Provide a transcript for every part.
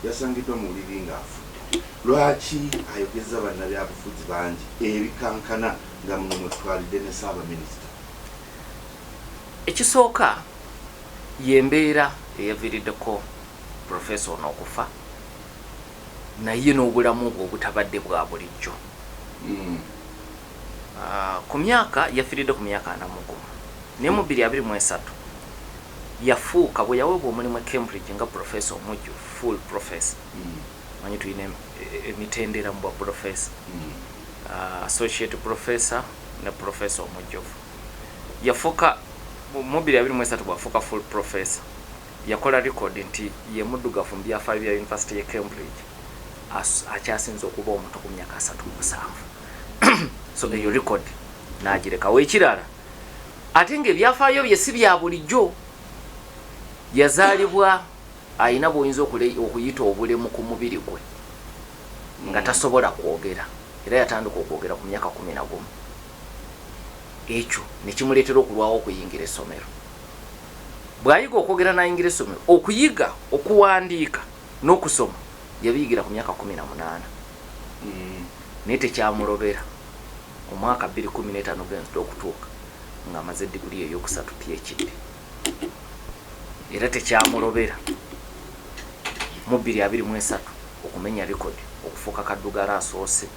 Yasangiddwa mu buliri ng'afudde. Lwaki ayogezza bannabyabufuzi bangi ebikankana nga muno mwetutwalidde ne Ssaabaminisita? Ekisooka y'embeera eyaviiriddeko Professor ono okufa naye n'obulamu bwe obutabadde bwa bulijjo. Ku myaka yafiiridde ku myaka 41 naye mu 2023 yafuuka bwe yaweebwa omulimu e Cambridge nga professor omujjuvu, full professor. Manyi tulina emitendera mu bwa professor, associate professor ne professor omujjuvu. Yafuuka mu 2023 bw'afuuka full professor yakola record nti ye muddugavu mu byafaayo bya University y'e Cambridge akyasinze okuba omuto ku myaka 37. So eyo record n'agirekawo. Ekirala ate ng'ebyafaayo bye si bya bulijjo, yazaalibwa alina bw'oyinza okuyita obulemu ku mubiri gwe nga tasobola kwogera, era yatandika okwogera ku myaka 11, ekyo ne kimuleetera okulwawo okuyingira essomero. Bw'ayiga okwogera n'ayingira essomero, okuyiga okuwandiika n'okusoma yabiyigira ku myaka 18. Naye tekyamulobera, omwaka 2015 genzita okutuuka ng'amaze diguli eyokusatu, PhD. Era tekyamulobera mu 2023 okumenya record okufuuka kaddugala asoose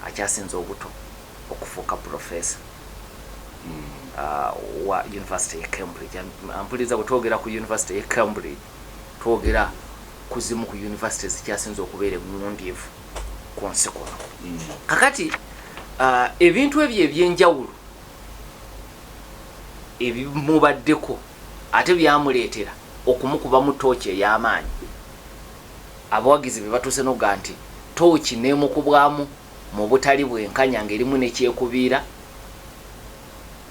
akyasinze obuto okufuuka professor wa University ye Cambridge. Ampuliriza, bwe twogera ku University ye Cambridge, twogera ku zimu ku university zikyasinze okubeera eŋŋundiivu ku nsi kuno. Kakati ebintu ebyo ebyenjawulo ebimubaddeko ate byamuleetera okumukubamu tooki ey'amaanyi. Abawagizi be batuuse n'okugaa nti tooki n'emukubwamu mu butali bwenkanya ng'erimu nekyekubiira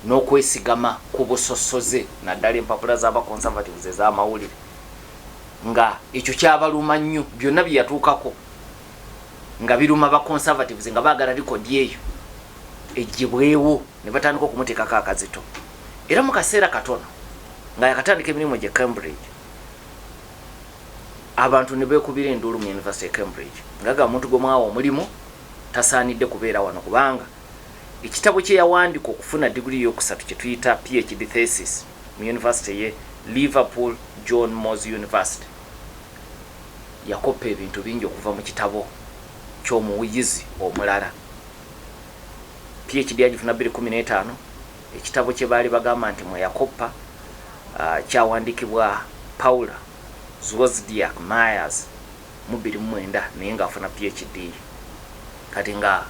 n'okwesigama ku busosoze, naddala empapula z'aba Conservatives ez'amawulire, nga ekyo kyabaluma nnyo. Byonna bye yatuukako nga biruma ba Conservatives, nga baagala record eyo eggyibwewo, ne batandika okumuteekako akazito. Era mu kaseera katono nga yakatandika emirimu gye Cambridge, abantu ne beekubira enduulu mu University e Cambridge nga ga muntu gwe mwawa omulimu tasaanidde kubeera wano, kubanga ekitabo kye yawandiika okufuna diguli eyokusatu, kye tuyita PhD thesis, mu university ye Liverpool John Moores University, yakoppa ebintu bingi okuva mu kitabo ky'omuyizi omulala. PhD agifuna 2015. Ekitabo kye baali bagamba nti mwe yakoppa kyawandiikibwa Paula Zwozdiak Myers mu 2009, naye ng'afuna PhD. Kati nga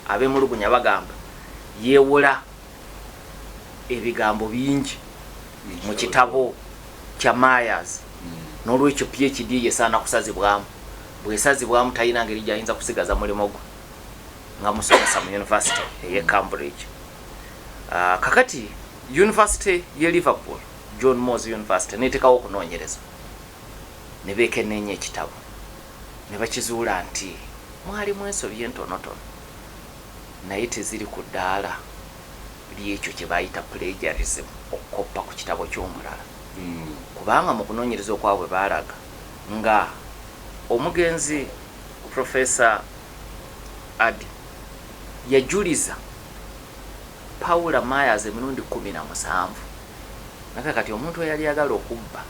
abemulugunya bagamba yeewola ebigambo bingi mu kitabo kya Myers, n'olwekyo PhD yesaana kusazibwamu. Bwesazibwamu, talina ngeri gyayinza kusigaza mulimu gwe nga musomesa mu university ey'e Cambridge. Kakati University ye Liverpool John Moores University neteekawo okunoonyereza ne beekenneenya ekitabo, ne bakizuula nti mwalimu ensobi entonotono, naye teziri ku ddaala ly'ekyo kye bayita plagiarism, okukoppa ku kitabo ky'omulala, kubanga mu kunoonyereza okwabwe baalaga nga omugenzi Professor Addy yajuliza Paula Myers emirundi 17. Naka kati omuntu eyali agala okubba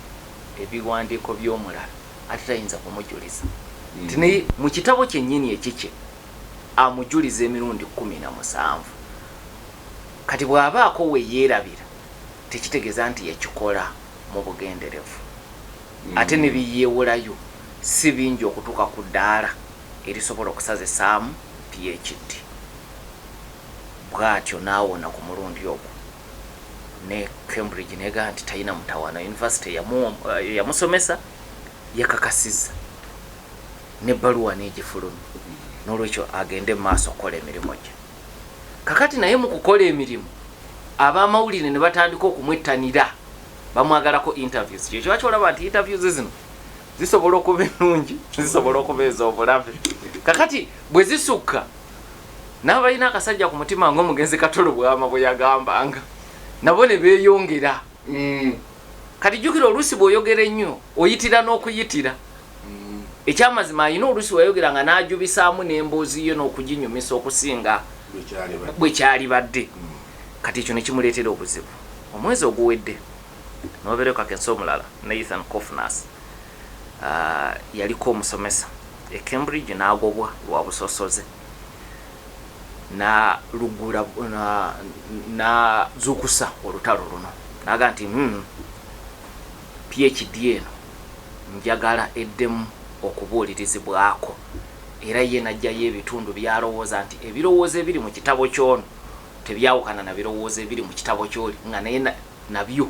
ebiwandiiko by'omulala ate tayinza kumujuliza? Nti naye mu kitabo kyennyini ekikye amujuliza emirundi 17. Kati bw'abaako we yeerabira, tekitegeeza nti yakikola mu bugenderevu. Ate ne biyeewolayo si bingi okutuuka ku ddaala erisobola okusazisaamu PhD. Bw'atyo n'awona ku mulundi ogwo, ne Cambridge negaa nti talina mutawaana. University eyamusomesa yakakasizza n'ebbaluwa n'egifulumya, n'olwekyo agende mu maaso okukola emirimu gye. Kakati naye mu kukola emirimu, ab'amawulire ne batandika okumwettanira, bamwagalako interviews. Kyekyo kyolaba nti interviews zino zisobola okuba ennungi, zisobola okuba ez'obulabe. Kakati bwe zisukka, n'abalina akasajja ku mutima ng'omugenzi Kato Lubwama bwe yagambanga, nabo ne beeyongera. Kati jjukira, oluusi bw'oyogera ennyo oyitira n'okuyitira. Ekyamazima alina oluusi weyayogera nga n'ajubisaamu n'emboozi ye n'okuginyumisa okusinga bwe kyalibadde. Kati ekyo ne kimuleetera obuzibu. Omwezi oguwedde nobeereko kakensa omulala, Nathan Cofnas, yaliko omusomesa e Cambridge n'agobwa lwa busosoze, nalugula nazuukusa olutalo luno, naga nti PhD eno njagala eddemu okubuulirizibwako. Era ye najjayo ebitundu byalowooza nti ebirowoozo ebiri mu kitabo kyono tebyawukana na birowoozo ebiri mu kitabo kyoli, nga naye nabyo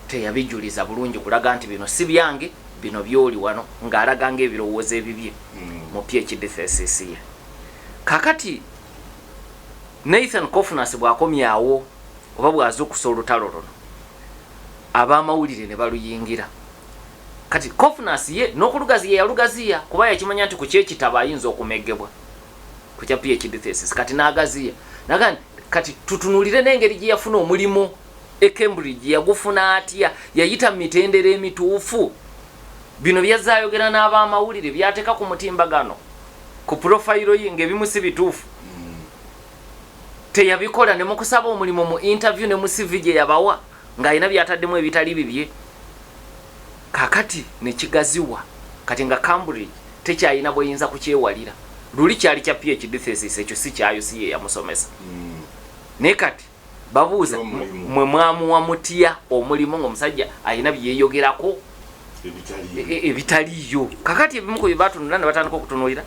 teyabijuliza bulungi kulaga nti bino si byange, bino byoli wano, ng'alaga ng'ebirowoozo ebibye mu PhD thesis ye. Kakati Nathan Cofnas bw'akomyawo oba bw'azuukusa olutalo luno, ab'amawulire ne baluyingira. Kati Cofnas ye n'okulugaziya yalugaziya, kuba yakimanya nti ku kyekitabo ayinza okumegebwa ku kya PhD thesis. Kati n'agaziya naga nti kati tutunulire n'engeri gye yafuna omulimu e Cambridge. Yagufuna atya? Yayita mu mitendera emituufu? Bino byazayogera n'abamawulire, byateeka ku mutimbagano ku profile ye ng'ebimu si bituufu, teyabikola ne mukusaba omulimu mu interview ne mu CV gye yabawa ng'alina byataddemu ebitali bibye. Kakati nekigaziwa, kati nga Cambridge tekyalina bweyinza kukyewalira. Luli kyali kya PhD thesis, ekyo si kyayo, si ye yamusomesa. Naye kati babuuza, mwe mwamuwa mutya omulimu ng'omusajja alina byeyogerako ebitaliiyo? Kakati ebimu ku bye batunula ne batandika okutunuulira,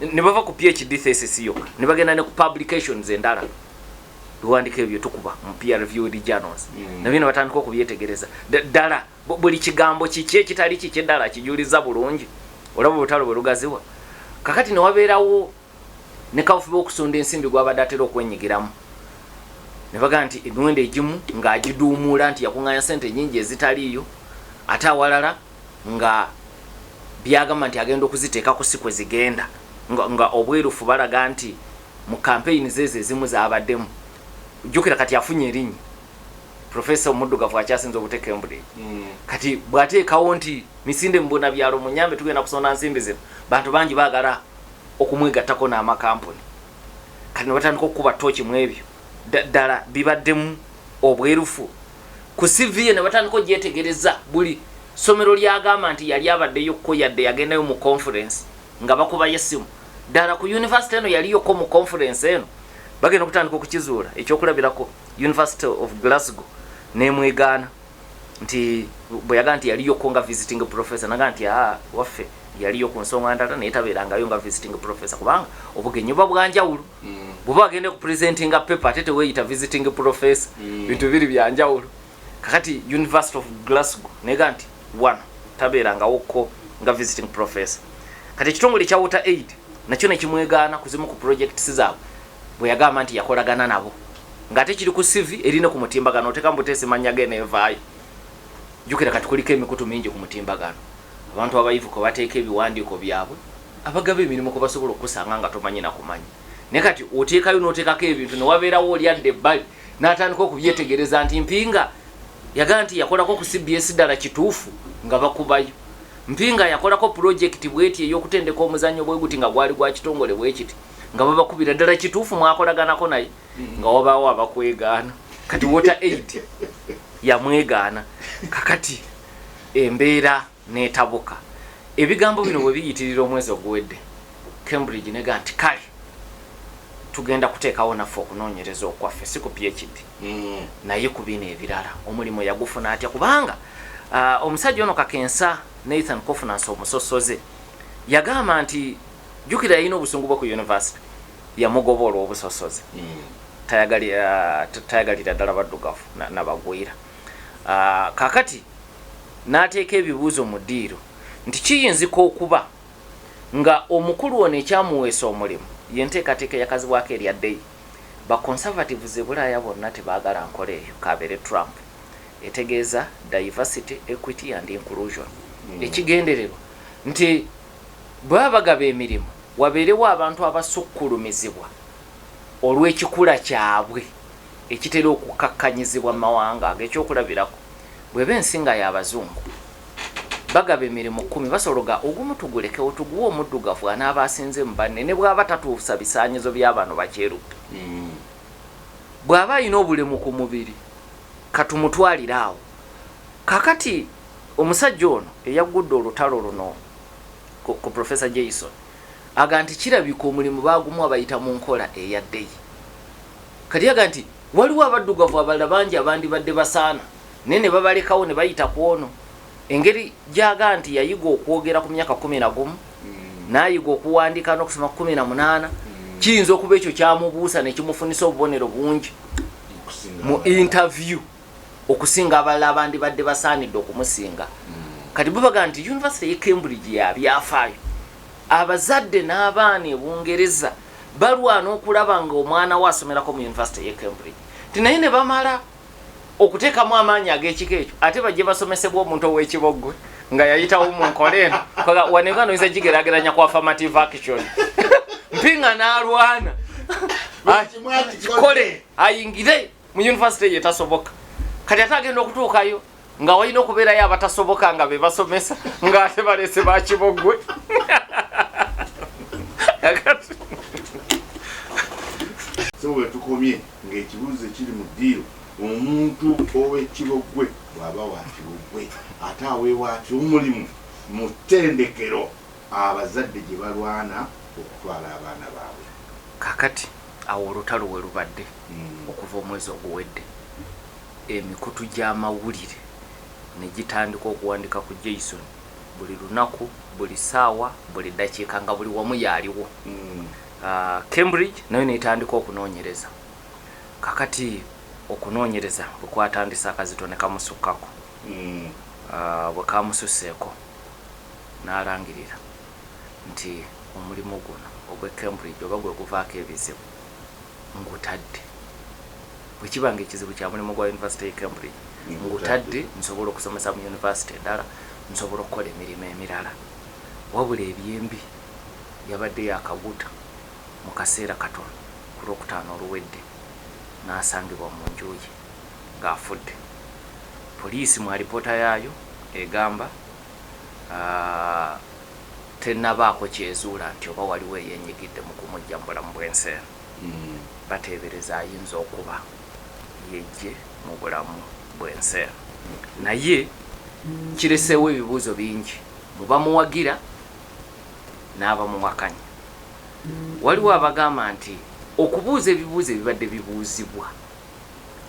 ne bava ku PhD thesis yokka ne bagenda ne ku publications endala, biwandiko ebyo tukuba mu peer reviewed journals, nabyo ne batandika okubyetegereza ddala buli kigambo kiki ekitali kiki eddala kijuliza bulungi. Olaba olutalo bwe lugaziwa. Kakati ne wabeerawo ne kawufuba okusonda ensimbi gwabadde atera okwenyigiramu, ne bagaa nti emiwendo egimu ng'agiduumuula nti yakuŋŋaanya sente nyingi ezitaliiyo, ate awalala nga byagamba nti agenda okuziteeka ku si kwe zigenda, nga obwerufu balaga nti mu kampeyini zeezo ezimu zabaddemu. Jjukira kati afunye erinnya profesa omuddugavu akyasinza obute Cambridge. Kati bw'ateekawo nti misinde mubuna byalo munyambe, tugenda kusonda nsimbi zino, bantu bangi baagala okumwegattako n'amakampuni. Kati ne batandika okukuba tooki mu ebyo, ddala bibaddemu obwerufu ku CV ye, ne batandika ogyetegereza buli ssomero lyagamba nti yali abaddeyokko, yadde yagendayo mu conference, nga bakubayo essimu, ddala ku university eno yaliyokko mu conference eno? Bagenda okutandika okukizuula. Ekyokulabirako, University of Glasgow nemwegaana nti bwe yagaa nti yaliyokko nga visiting professor, nagaa nti aa waffe yaliyo ku nsonga ndala, naye tabeerangayo nga visiting professor, kubanga obugenyi buba bwanjawulo. Bw'oba wagenda kupresentinga paper, ate teweeyita visiting professor. Bintu biri byanjawulo. Kakati University of Glasgow nega nti wano tabeerangawokko nga visiting professor. Kati ekitongole ekya Water Aid nakyo nekimwegaana kuzimu ku projects zaabwe bwe yagamba nti yakolagana nabo, ng'ate kiri ku CV erine ku mutimbagano, oteeka mu buteesi mannya ge nevaayo. Jjukira kati kuliko emikutu mingi ku mutimbagano, abantu abayivu kwe bateeka ebiwandiiko byabwe, abagaba emirimu kwe basobola okukusanga nga tomanyi nakumanya. Naye kati oteekayo n'oteekako ebintu, ne wabeerawo oli adda ebbali n'atandika okubyetegereza nti Mpinga yagaa nti yakolako ku CBS, ddala kituufu? Nga bakubayo Mpinga yakolako pulojekiti bweti ey'okutendeka omuzannyo bwe guti, nga gwali gwa kitongole bwe kiti, nga babakubira, ddala kituufu mwakolaganako naye? Nga wabaawo abakwegaana. Kati Water Aid yamwegaana. Kakati embeera n'etabuka. Ebigambo bino bwe biyitirira, omwezi oguwedde Cambridge nega nti kale tugenda kuteekawo naffe okunoonyereza okwaffe, si ku PhD, naye ku bino ebirala, omulimu yagufuna atya? Kubanga omusajja ono kakensa Nathan Cofnas omusosoze yagamba nti, jjukira yalina obusungu bwe ku university yamugoba olw'obusosoze. Tayagalira ddala baddugavu nabagwira. Kakati n'ateeka ebibuuzo mu ddiiro nti kiyinzika okuba nga omukulu ono ekyamuweesa omulimu yenteekateeka eyakazibwako erya DEI. Ba conservatives e Bulaaya bonna tebaagala nkola eyo, kabeere Trump. Etegeeza diversity, equity and inclusion. Ekigendererwa nti bwe baba bagaba emirimu, wabeerewo abantu abasukkulumizibwa olw'ekikula kyabwe ekitera okukakkanyizibwa mu mawanga. Ag'ekyokulabirako, bw'eba ensi nga y'abazungu, Bagaba emirimu 10, basologa ogumu tugulekewo tuguwe omuddugavu anaaba asinze mu banne, ne bw'aba tatuusa bisaanyizo bya bano bakyeruppe. Bw'aba alina obulemu ku mubiri, katumutwalire awo. Kakati omusajja ono eyaggudde olutalo luno ku Professor Jason aga nti kirabika omulimu baagumuwa bayita mu nkola eya ddeyi. Kati aga nti waliwo abaddugavu abalala bangi abandibadde basaana, naye ne babalekawo ne bayita ku ono. Engeri gy'aga nti yayiga okwogera ku myaka 11, n'ayiga okuwandiika n'okusoma 18, kiyinza okuba ekyo kyamubuusa ne kimufunisa obubonero bungi mu interview okusinga abalala abandibadde basaanidde okumusinga. Kati bo bagamba nti University y'e Cambridge ya byafaayo, abazadde n'abaana e Bungereza balwana okulaba nga omwana we asomerako mu University y'e Cambridge, nti naye ne bamala okuteekamu amaanyi ag'ekika ekyo ate bajje basomesebwa omuntu ow'ekiboggwe nga yayitawo mu nkola eno. Wanegano oyinza gigeraageranya ku affirmative action, Mpinga n'alwana kikole ayingire mu university eyo etasoboka. Kati ate agenda okutuukayo nga walina okubeerayo abatasoboka nga be basomesa, ng'ate baleese bakiboggwe. So bwe tukomye ng'ekibuuzo ekiri mu ddiiro, omuntu ow'ekiboggwe bw'aba wa kiboggwe ate aweebwa atya omulimu mu ttendekero abazadde gye balwana okutwala abaana baabwe? Kakati awo olutalo we lubadde okuva omwezi oguwedde, emikutu gy'amawulire ne gitandika okuwandika ku Jason buli lunaku, buli ssaawa, buli ddakiika, nga buli wamu yaaliwo. Cambridge nayo netandika okunoonyereza. Kakati okunoonyereza bwe kwatandise, akazito ne kamusukkako. Bwe kamususseeko, n'alangirira nti omulimu guno ogw'e Cambridge oba gwe guvaako ebizibu, ngutadde. Bwe kiba nga ekizibu kya mulimu gwa University y'e Cambridge, ngutadde, nsobola okusomesa mu university endala, nsobola okukola emirimu emirala. Wabula ebyembi, yabadde yakaguta mu kaseera katono ku Lwokutaano oluwedde n'asangibwa mu nju ye ng'afudde. Poliisi mu alipoota yaayo egamba tennabaako kyezuula nti oba waliwo eyeenyigidde mu kumuggya mu bulamu bw'ensi eno. Bateebereza ayinza okuba yeggye mu bulamu bw'ensi eno, naye kireseewo ebibuuzo bingi mu bamuwagira n'abamuwakanya. Waliwo abagamba nti okubuuza ebibuuzo ebibadde bibuuzibwa,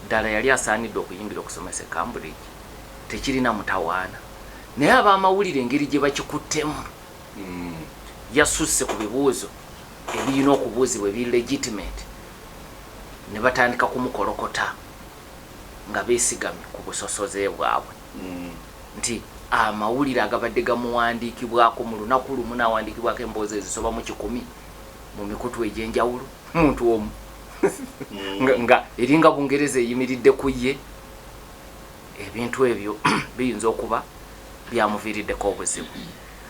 ddala yali asaanidde okuyingira okusomesa e Cambridge? Tekirina mutawaana, naye ab'amawulire engeri gye bakikuttemu yasusse ku bibuuzo ebirina okubuuzibwa ebiri legitimate, ne batandika kumukolokota nga beesigamye ku busosoze bwabwe, nti amawulire agabadde gamuwandiikibwako mu lunaku lumu n'awandiikibwako emboozi ezisoba mu 100 mu mikutu egy'enjawulo, muntu omu nga eringa Bungereza eyimiridde ku ye, ebintu ebyo biyinza okuba byamuviiriddeko obuzibu.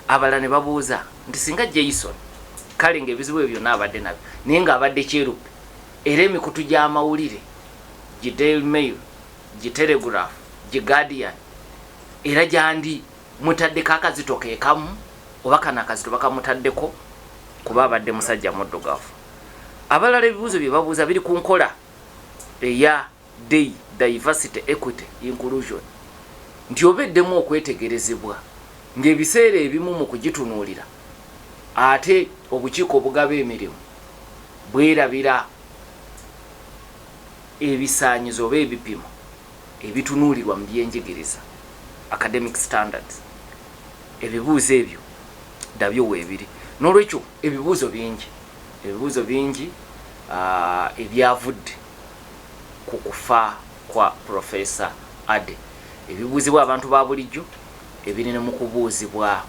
Abalala ne babuuza nti singa Jason kale ng'ebizibu ebyo byonna abadde nabyo, naye ng'abadde kyeruppe, era emikutu gy'amawulire gi Daily Mail, gi Telegraph, gi Guardian era gyandi mutaddeko akazito ke kamu, oba kano akazito bakamutaddeko kuba abadde musajja muddugavu? Abalala ebibuuzo bye babuuza biri ku nkola eya DEI, diversity, equity, inclusion, nti oba eddemu okwetegerezebwa, ng'ebiseera ebimu mu kugitunuulira ate obukiiko obugaba emirimu bwerabira ebisaanyizo oba ebipimo ebitunuulirwa mu byenjigiriza, academic standards. Ebibuuzo ebyo nabyo weebiri. N'olwekyo ebibuuzo bingi ebyavudde ku kufa kwa Professor Ade, ebibuuzibwa abantu ba bulijjo, ebiri ne mu kubuuzibwa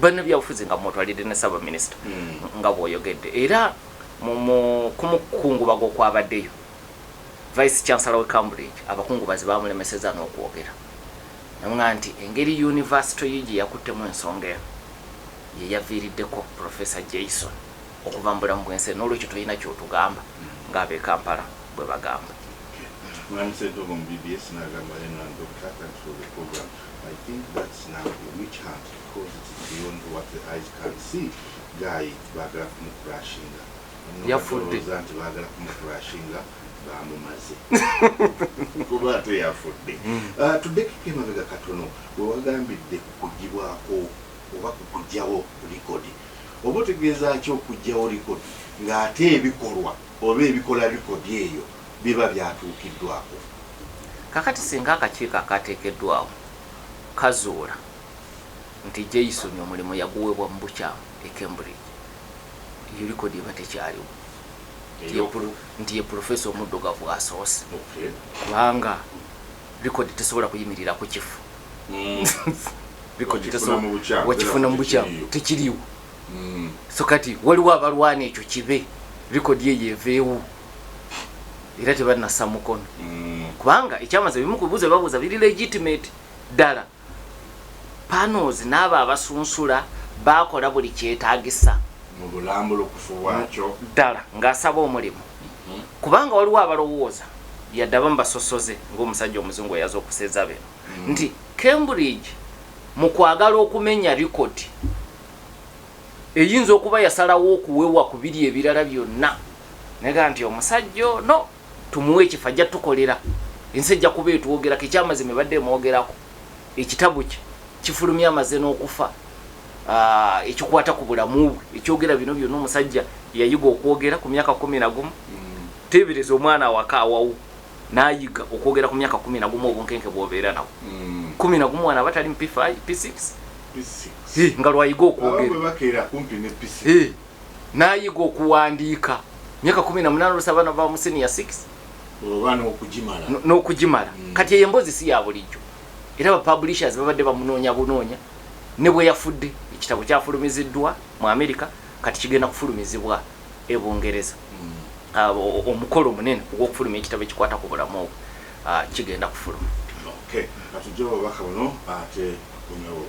bannabyabufuzi nga mwotwalidde ne ssaabaminisita nga bw'oyogedde. Era kumukungubaga okwabaddeyo, Vice Chancellor we Cambridge, abakungubazi bamulemeseza n'okwogera, namuga nti engeri university ye gye yakuttemu ensonga eno ye yaviiriddeko Professor Jason okuva mu bulamu bw'ensi, n'olwekyo tolina kyotugamba ng'ab'e Kampala bwe bagamba. Mwami Ssentongo mu BBS n'agamba, "Enwan doctor, thanks for the program." I think that's now a witch hunt because it is beyond what the eyes can see. Guy baagala kumucrashinga. Yafudde. Balowooza nti baagala kumucrashinga, bamumaze kuba ate yafudde. Tuddeko emabega katono wewagambidde ku kugibwako oba ku kuggyawo likodi. Oba otegeeza ki okuggyawo likodi ng'ate ebikolwa oba ebikola likodi eyo biba byatuukiddwako? Kakati singa akakiiko akateekeddwawo kazuula nti Jason omulimu yaguweebwa mu bukyamu e Cambridge, eyo likodi eba tekyaliwo nti ye profesa omuddugavu asoose, kubanga likodi tesobola kuyimirira ku kifo. Likodi Wakifuna mu bukyamu, wakifuna mu bukyamu, tekiriiyo. Tekiriiwo. So kati waliwo abalwana ekyo kibe likodi eyo eveewo, era tebannassa mukono, kubanga ekyamaze bimu ku bibuuzo byebabuuza biri legitimate ddala. Panos n'abo abasunsula bakola buli kyetaagisa mu bulambulukufu bwakyo ddala ng'asaba omulimu, kubanga waliwo abalowooza, yadde abamu basosoze ng'omusajja omuzungu eyaza okuseeza bino, nti Cambridge mu kwagala okumenya likodi eyinza okuba yasalawo okuwewa ku biri ebirala byonna, nega nti omusajja ono tumuwe ekifo, ajja tukolera, ensi ejja kuba etwogerako. Ekyamazima ebadde emwogerako, ekitabo kye kifulumya amaze n'okufa, ekikwata ku bulamu bwe, ekyogera bino byonna. Omusajja yayiga okwogera ku myaka 11. Teebereza omwana awaka awawu n'ayiga okwogera ku myaka 11, obunkenke bw'obeera nabwo. 11, mwana aba tali mu P5, P6. P6. Nga lwayiga okwogera. Abamu bakeera kumpi ne P6. N'ayiga okuwandiika myaka 18, olusi abaana bava mu senior 6. Oba n'okugimala. N'okugimala. Kati eyo emboozi si ya bulijjo, era ba publishers babadde bamunoonya bunoonya. Ne bwe yafudde, ekitabo kyafulumiziddwa mu America, kati kigenda kufulumizibwa e Bungereza. Omukolo omunene ogw'okufulumya ekitabo ekikwata ku bulamu obwo, kigenda kufuluma. Okay, katujje obubaka buno ate tukomewo.